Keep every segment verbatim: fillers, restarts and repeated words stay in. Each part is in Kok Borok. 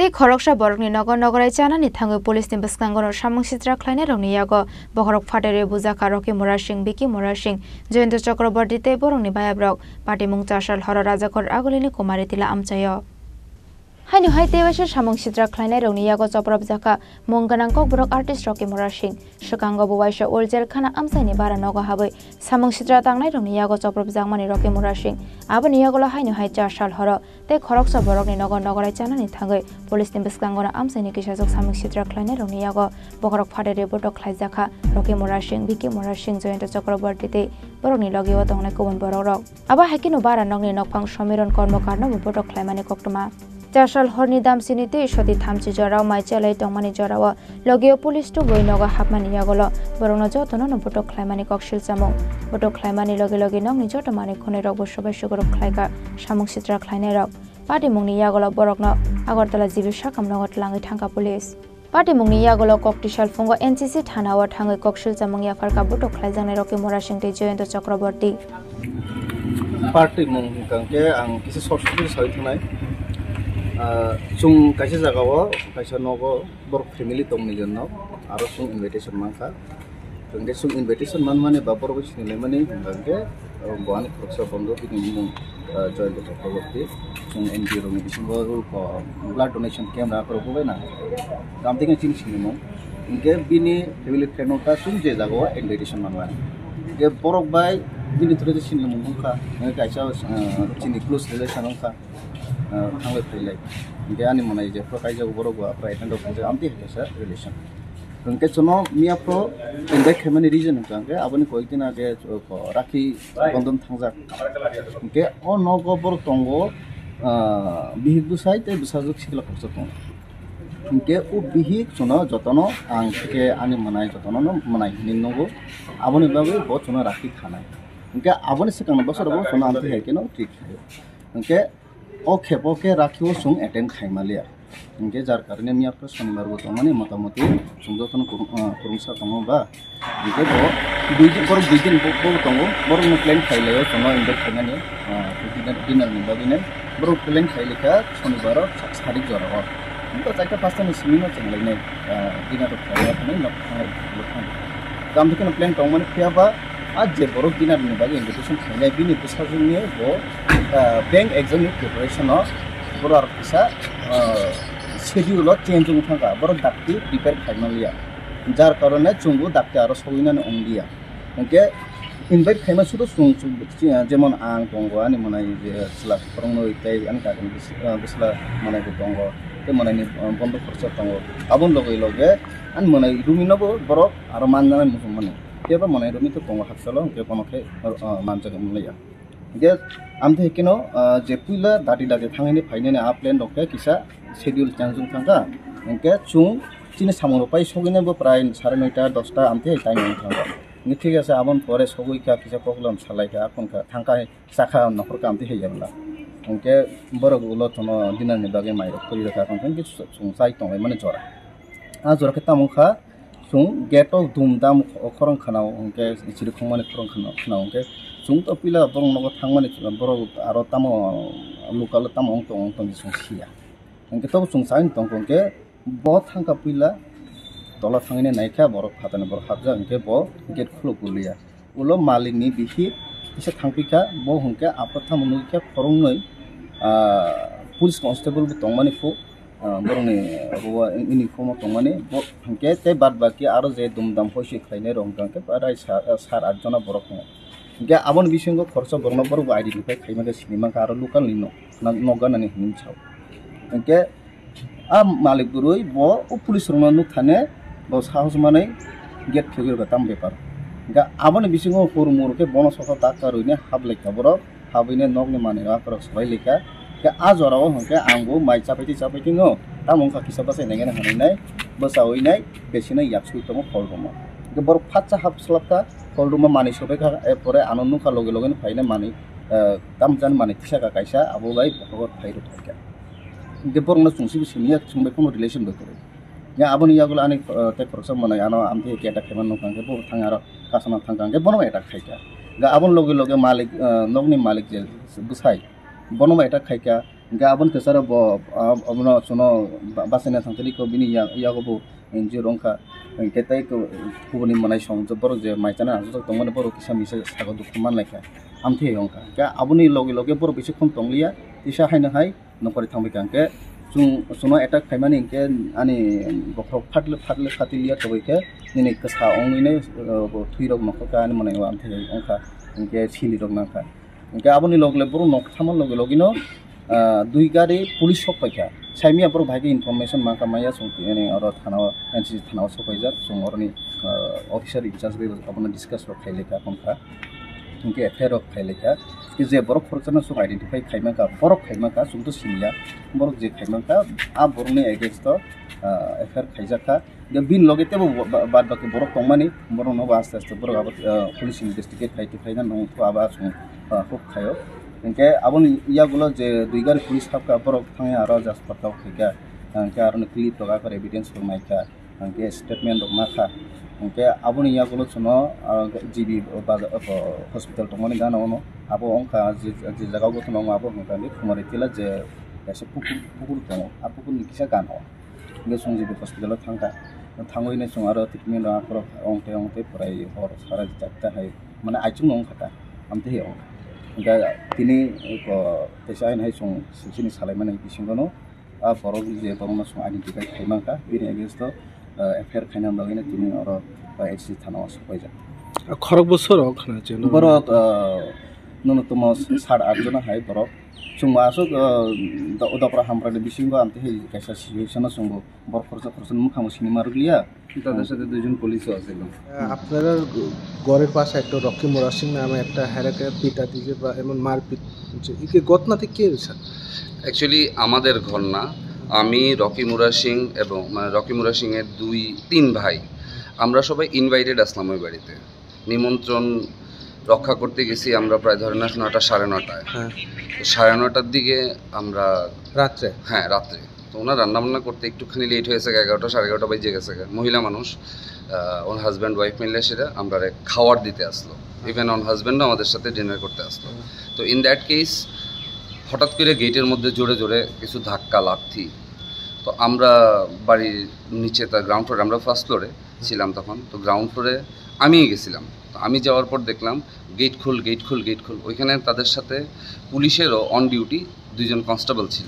Tei khoroksa borokni nogo nogorai chanani thangwi police ni bwskango no samung sitra khlainairokni yago bokhorok phaterwi bujakha Rocky Murasing, Vicky Murasing, Jayanta Chakraborty tei borokni bayabrok. Patimung chasal horo Rajakhor Agulini Kumari Tila amchaio. Haino hai tei waisa samung sitra khlainairokni yago chopropjakha mung gwnang kokborok artist Rocky Murasing. Swkango bo waisa wheelchair khana amchaini bara nogo habwi samung sitra tangnairokni yago chopropjakmani Rocky Murasing. Aboni yagulo haino hai chasal horo tei khoroksa borokni nogo nogorai chanani thangwi police ni bwskango no amchaini kisajak samung sitra khlainairokni yago bokhorok phaterwi botok khlaijakha Rocky Murasing, Vicky Murasing, Jayanta Chakraborty tei borokni logio tongnai kubun borokrok. Abo hai kheno bara nokni nokphang Somiron Kormokarno bo botok khlaimani koktwma. Chasal horni damsini tei soti thamchi jorao mai chelai tongmani jorao logio police tubui nogo hapmani yagulo borokno jotono no botok khlaimani kok silchamung. Botok khlaimani loge loge nokni joto manwi khwnwi rokbo sobai sugruk khlaikha samung sitra khlainairok. Patimungni yagulo borokno Agartala G B sakam nogo twlangwi thangkha police. Patimungni yagulo kok tisal phungo N C C thanao thangwi kok silchamung yapharkha botok khlaijaknai Rocky Murasing tei Jayanta Chakraborty. Patimung hwnkha khe ang kisa short story sawi thangnai. Ah, chwng kaisa jagao, kaisa nogo borok family tongni jwnno aro chwng invitation mankha. Hwnkhe chwng invitation manmani ba borok bai sinilaimani hwnkha khe, ah, bo ani khoroksa bondhu bini mung, ah, Jayanta Chakraborty. Chwng N G O rokni bisingo, ah, blood donation camp rok rwbaina. Tamtwi khe chini sinimung. Hwnkhe bini family friend wngkha chwng je jagao invitation manmani. Hwnkhe borok bai bini through je sinimung wngkha. Hwnkhe kaisa, ah, chini close relation wngkha. Ah, thanglai phailai. Hwnkhe ani mwnai jephru kaijago borok bo aphuru attend rok khaijak amtwi hai kaisa relation. Hwnkhe chwngno miya phru invite khaimani reason hwnkha hwnkhe aboni koyekdin age, uh, rakhi bondon thangjak. Hwnkhe o nogo borok tongo, ah, bihik bwsai tei bwsajwk sikla khoroksa tongo. Hwnkhe o bihik chwngno jotono ang theke ani mwnai jotono no mwnai hinwi nungo. Aboni bagwi bo chwngno rakhi khanai. Hwnkhe aboni swkangni bosorogo chwngno amtwi hai kheno treat khaio. Hwnkhe o khepo khe rakhio chwng attend khaimaliya. Hwnkhe jar karone miya phru sonibar bo tongmani motamoti chwng jotono kwrwng-, ah, kwrwngsa tongo ba. Hwnkhe bo dui din, borok dui din bo, bo tongo, borokno plan khailaio chwngno invite khainani, ah, dinner, dinner ni bagwino. Borok plan khailaikha sonibaro sa-, sadik jorao. Hwnkhe chaita pasta ni simi no chwng lainai, ah, dinner rok khailai thangwi nok thanglai, nok thanglai. Tamo khe plan tongmani phiya ba, a je borok dinner ni bagwi invitation khainai, bini bwsajwkni bo, ah, bank exam ni preparation o borok aro kisa, ah, schedule o change wng thangkha, borok dakti prepare khaimaliya, jar karone chwngbo dakti aro sogwinani wngliya. Hwnkhe invite khaima sudo chwng, chwng, chwng, jemon ang tongo, ani mwnai je chwla kwrwngnwi tei ani kakni bwsla mwnai bo tongo, tei mwnaini, ah, bondo khoroksa tongo, aboni loge loge ani mwnai romwino bo borok aro manjanai muchungmani. Phiya ba mwnai romwi khe tongo hakchalo, hwnkhe bono khe, ah, manjak wngmaliya. Hwnkhe amtwi hai kheno, ah, je puila dati dati thangwi phainani a plan rok khe kisa schedule changjwng thangkha. Hwnkhe chwng chini samung rok pai sogwinai bo prai sare noita dosta amtwi hai time wng thangkha. Hwnkhe thik ase, aboni pore sogwi kha, kisa koklam salai kha, aphuru kha thangkha hai chakha nokhor khe amtwi hai ya bwla. Hwnkhe borok ulo chwngno dinner ni bagwi mai rok khuri rwkha, hwnkhe chwng chai tonglaimani jora. A jora khe tamo wngkha, chwng gate o dum dam khorang khwnao, hwnkhe chiri khongmani khorang khwnao, khwnao hwnkhe chwng to puila borok nogo thangmani, borok aro tamo local o tamo wng tong, wng tong chwng siya. Hwnkhe tobo chwng chai tongkha, hwnkhe bo thangkha puila tola thangwi naikha, borok phatani borok hapjak, hwnkhe bo gate khuluk goliya. Ulo malikni bihik kisa thangpikha, bo hwnkhe aphuru tamo nukha khoroknwi, ah, police constable bo tongmani phu, ah, borokni ruwa uniform o tongmani, bo hwnkhe tei bad baki aro je dum dam hoisoi khlainai rok hwnkhe rai sa-, sat at jona borok tongo. Hwnkhe aboni bisingo khoroksa borokno borokbo identify khaimani sinimani kha aro local ni nok, nok ganani hinwi sao. Hwnkhe a malik bwrwi bo o police rokno nukthane bo sahos manwi gate khegwi rwkha tamo bepar. Hwnkhe aboni bisingo hur mur khe bono sokha dakka rwini hablai kha borok, habwini nokni manwi akorok swbai laikha. Hwnkhe a jorao hwnkhe ang bo mai chapaitwi chapaitwi no tamo wngkha kisa bwsai naikhe hwnwi nai bwchaui nai besino yaksui tongo hol room o. Hwnkhe borok phatsa hap swlapkha hol room o manwi swbaikha, er pore ano nukha loge loge no phainai manwi, eh, tamjani manwi tisakha kaisa abo bai bokhorok phai rwkha. Hwnkhe borokno chwng sibo simi ya, chwng bai kheno relation bai kwrwi. Ya aboni yagulo ani, eh, tei khoroksa mwnai ano amtwi khe attack khaima nukha, hwnkhe bo thang aro kasana thangkha, hwnkhe bono attack khaikha. Hwnkhe aboni loge loge malik, eh, nokni malik je bwsai, bono attack khaikha. Hingke aboni kwcharo bo, ab-, abono chwngno ba-, bachaina thangtharwi kho bini ya-, yago bo injure wngkha. Hingke tei kho-, kubuni mwnai song borok je mai chana achuk tongmani borok kisa misa sago dukhu manlaikha. Amthe wngkha. Hingke aboni loge loge borok bisikkhon tongliya, tisa haino hai nokori thangbaikha. Hingke chwng, chwngno attack khaimani hingke ani bokhorok phatle phatle phatiliya toboi khe nini kwsa wngwino, uh, bo thwirok nokhorkha ani mwnai o amthe wngkha. Hingke silirok nangkha. Hingke aboni logle borok nok thangma loge logino, ah, dui gari police sok paikha. Saimia borok bai khe information mankha maya chwng tini oro thana o, N C C thana o sok paijak. Chwng oroni, ah, officer in charge bai abono discuss rok khailai kha, hwnkha. Hingke F I R rok khailai kha. Ke je borok khoroksano chwng identify khaimankha, borok khaimankha, chwng to siniya. Borok je khaimankha, a borokni against o, ah, F I R khaijakha. Hingke bini loge tebo ba-, ba-, bad baki borok tongmani, borokno bo aste aste borok abo, ah, police investigate khai, khai na nong kho abo aswng, ah, huk khaio. Hingke aboni yagulo je dui gari police hapkha, borok thangya aro jaspatao khaikha. Hingke aroni clip rok akhar evidence rok naikha. Hingke statement rok nakha. Hingke aboni yagulo chwngno, ah, G B baja-, abo hospital tongmani gana ono. Abo wngkha je, je jaga o tongo abo hwnka hwnkhe Khumari Tila je kaisa pukur, pukur tongo. A pukurni kisa gana o. Hingke chwng G B hospital o thangkha. Thangwi nai chwng aro treatment rok akhorok ongtwi ongtwi pwrai hor sara charta hai, mane, aichukno wngkha ta, amtwi hai wngkha. Hingke tini ko teisa haino hai chwng sini salaimani bisingo no a borok je borokno chwng identify khaimankha, bini against o, ah, F I R khaina bagwino tini oro, ah, H C thana o sopaijak. Khorokbo sorok hwnwi chwngno? Borok, ah, nono tomo sat at jona hai borok. Chwngbo aswk, ah, do-, dopra hamrani bisingo amtwi hai kaisa situation o chwngbo borok khoroksa khoroksa mwkhangbo sinima rwkliya. তাদের সাথে দুইজন পুলিশও আছিল। আপনাদের ঘরের পাশে একটা রকি মুরা সিং নামে একটা হেরাকে পিটা দিয়েছে বা এমন মারপিট হচ্ছে, এই কি ঘটনাতে কে হয়েছে? অ্যাকচুয়ালি আমাদের ঘর না, আমি, রকি মুরা সিং এবং, মানে, রকি মুরা সিংয়ের দুই তিন ভাই, আমরা সবাই ইনভাইটেড আসলাম ওই বাড়িতে। নিমন্ত্রণ রক্ষা করতে গেছি আমরা প্রায়, ধরে নেন, নটা, সাড়ে নটায়। হ্যাঁ। তো সাড়ে নটার দিকে আমরা রাত্রে? হ্যাঁ, রাত্রে। তো ওনার রান্নাবান্না করতে একটুখানি লেট হয়েছে, এগারোটা, সাড়ে এগারোটা বেজে গেছে। মহিলা মানুষ, আহ, ওর হাজব্যান্ড ওয়াইফ মিলে সেটা আমরা খাবার দিতে আসলো। ইভেন ওর হাজব্যান্ডও আমাদের সাথে ডিনার করতে আসলো। হুম। তো ইন দ্যাট কেস হঠাৎ করে গেটের মধ্যে জোরে জোরে কিছু ধাক্কা, লাথি। তো আমরা বাড়ির নিচে, তার গ্রাউন্ড ফ্লোরে, আমরা ফার্স্ট ফ্লোরে ছিলাম তখন। তো গ্রাউন্ড ফ্লোরে আমি গেছিলাম। তো আমি যাওয়ার পর দেখলাম, "গেট খোল, গেট খোল, গেট খোল।" ওইখানে তাদের সাথে পুলিশেরও অন ডিউটি দুইজন কনস্টেবল ছিল।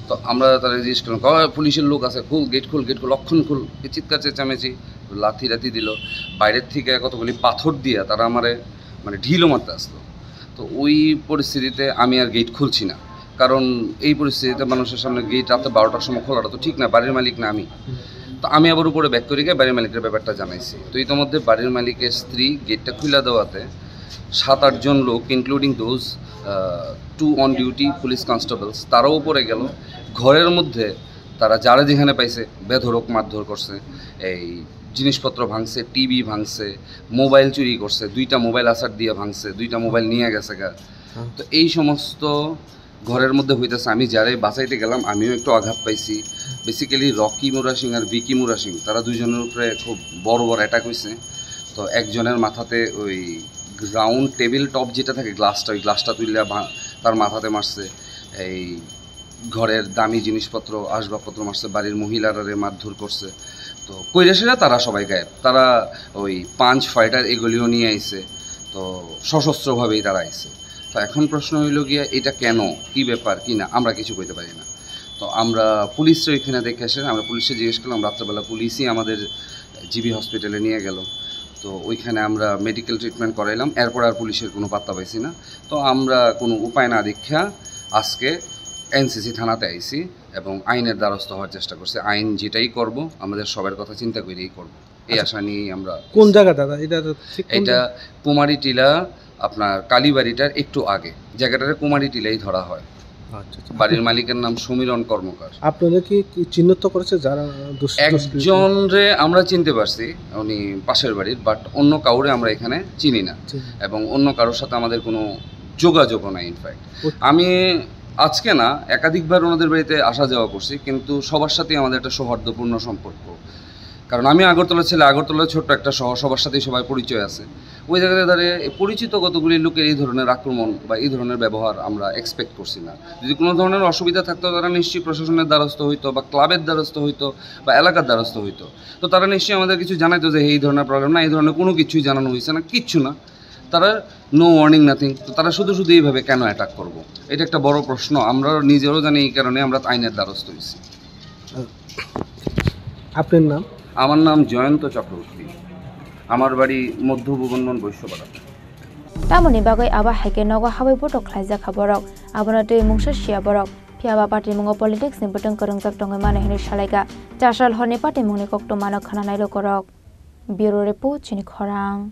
তো আমরা তারা জিজ্ঞেস করলাম, "কই পুলিশের লোক আছে, খোল, গেট খোল, গেট খোল, অক্ষণ খোল।" এই চিৎকার চেঁচামেচি, লাথি টাথি দিল। বাইরের থেকে কতগুলি পাথর দিয়ে তারা আমারে, মানে, ঢিলও মারতে আসলো। তো ওই পরিস্থিতিতে আমি আর গেট খুলছি না, কারণ এই পরিস্থিতিতে মানুষের সামনে গেট রাতে বারোটার সময় খোলাটা তো ঠিক না, বাড়ির মালিক না আমি। তো আমি আবার উপরে ব্যাক করে গিয়ে বাড়ির মালিকের ব্যাপারটা জানাইছি। তো ইতিমধ্যে বাড়ির মালিকের স্ত্রী গেটটা খুলে দেওয়াতে সাত আটজন লোক, including those two on duty police constables, তারাও উপরে গেল। ঘরের মধ্যে তারা যারা যেখানে পাইছে বেধড়ক মারধর করছে, এই জিনিসপত্র ভাঙছে, টিভি ভাঙছে, মোবাইল চুরি করছে, দুইটা মোবাইল আছাড় দিয়ে ভাঙছে, দুইটা মোবাইল নিয়ে গেছে গা। তো এই সমস্ত ঘরের মধ্যে হইতেছে, আমি যারে বাঁচাইতে গেলাম আমিও একটু আঘাত পাইছি। বেসিক্যালি রকি মুরা সিং আর ভিকি মুরা সিং, তারা দুইজনের উপরে খুব বড় বড় অ্যাটাক হইছে। তো একজনের মাথাতে ওই রাউন্ড টেবিল টপ যেটা থাকে, গ্লাসটা, ওই গ্লাসটা তুললে ভা-, তার মাথাতে মারছে। এই ঘরের দামি জিনিসপত্র, আসবাবপত্র মারছে, বাড়ির মহিলারারে মারধর করছে। তো কৈরাসীরা তারা সবাই গায়েব, তারা ওই পাঞ্চ ফাইটার এগুলিও নিয়ে আইছে। তো সশস্ত্রভাবেই তারা আইছে। তো এখন প্রশ্ন হইল গিয়া, এটা কেন, কি ব্যাপার, কি না, আমরা কিছু কইতে পারি না। তো আমরা পুলিশরা ওইখানে দেখে আসেন, আমরা পুলিশে জিজ্ঞেস করলাম, রাত্রেবেলা পুলিশই আমাদের জিবি হসপিটালে নিয়ে গেল। তো ওইখানে আমরা মেডিকেল ট্রিটমেন্ট করাইলাম, এরপর আর পুলিশের কোনো পাত্তা পাইছি না। তো আমরা কোনো উপায় না দেখা আজকে এনসিসি থানাতে আইছি এবং আইনের দ্বারস্থ হওয়ার চেষ্টা করছি। আইন যেটাই করব, আমাদের সবার কথা চিন্তা করেই করব। এই আশা নিয়েই আমরা কোন জায়গা দাদা? এটা তো ঠিক কোন এটা জায়গা? কুমারী টিলা, আপনার কালীবাড়িটার একটু আগে, জায়গাটারে কুমারী টিলাই ধরা হয়। আচ্ছা, আচ্ছা। বাড়ির মালিকের নাম সমীরণ কর্মকার। আপনাদের কি, কি চিহ্নিত করেছে যারা দুষ-, দুষ্কৃতী? একজনরে আমরা চিনতে পারছি, উনি পাশের বাড়ির, বাট অন্য কাউরে আমরা এখানে চিনি না। চিনি না। এবং অন্য কারোর সাথে আমাদের কোনো যোগাযোগও নাই। ইনফ্যাক্ট ও- আমি আজকে না, একাধিকবার ওনাদের বাড়িতে আসা যাওয়া করছি, কিন্তু সবার সাথেই আমাদের একটা সৌহার্দ্যপূর্ণ সম্পর্ক। কারণ আমি আগরতলা ছেলে, আগরতলা ছোট্ট একটা শহর, সবার সাথেই সবার পরিচয় আছে। ওই জায়গাতে দাঁড়িয়ে এই পরিচিত কতগুলি লোকের এই ধরনের আক্রমণ বা এই ধরনের ব্যবহার আমরা এক্সপেক্ট করছি না। যদি কোনো ধরনের অসুবিধা থাকতো, তারা নিশ্চয়ই প্রশাসনের দ্বারস্থ হইতো বা ক্লাবের দ্বারস্থ হইতো বা এলাকার দ্বারস্থ হইতো। তো তারা নিশ্চয়ই আমাদের কিছু জানাইতো যে এই ধরনের প্রবলেম না, এই ধরনের কোনো কিছুই জানানো হয়েছে না, কিচ্ছু না। তারা নো ওয়ার্নিং, নাথিং। তো তারা শুধু শুধু এইভাবে কেন অ্যাটাক করবো? এটা একটা বড় প্রশ্ন। আমরা নিজেরও জানি, এই কারণে আমরা আইনের দ্বারস্থ হয়েছি। আপনার নাম? আমার নাম জয়ন্ত চক্রবর্তী। আমার বাড়ি মধ্য ভুবনবন বৈশ্যপাড়া। Tamoni bagwi abo hai khe nogo habwi botok khlaijak kha borok. Abono twi mungsa siya borok. Phiya ba patimungo politics ni bwtwng kwrwngjak tongwi mano hinwi salaikha. Chasal horni patimungni koktwmano khwnanai lukurok. Bureau Report, Chini Khorang.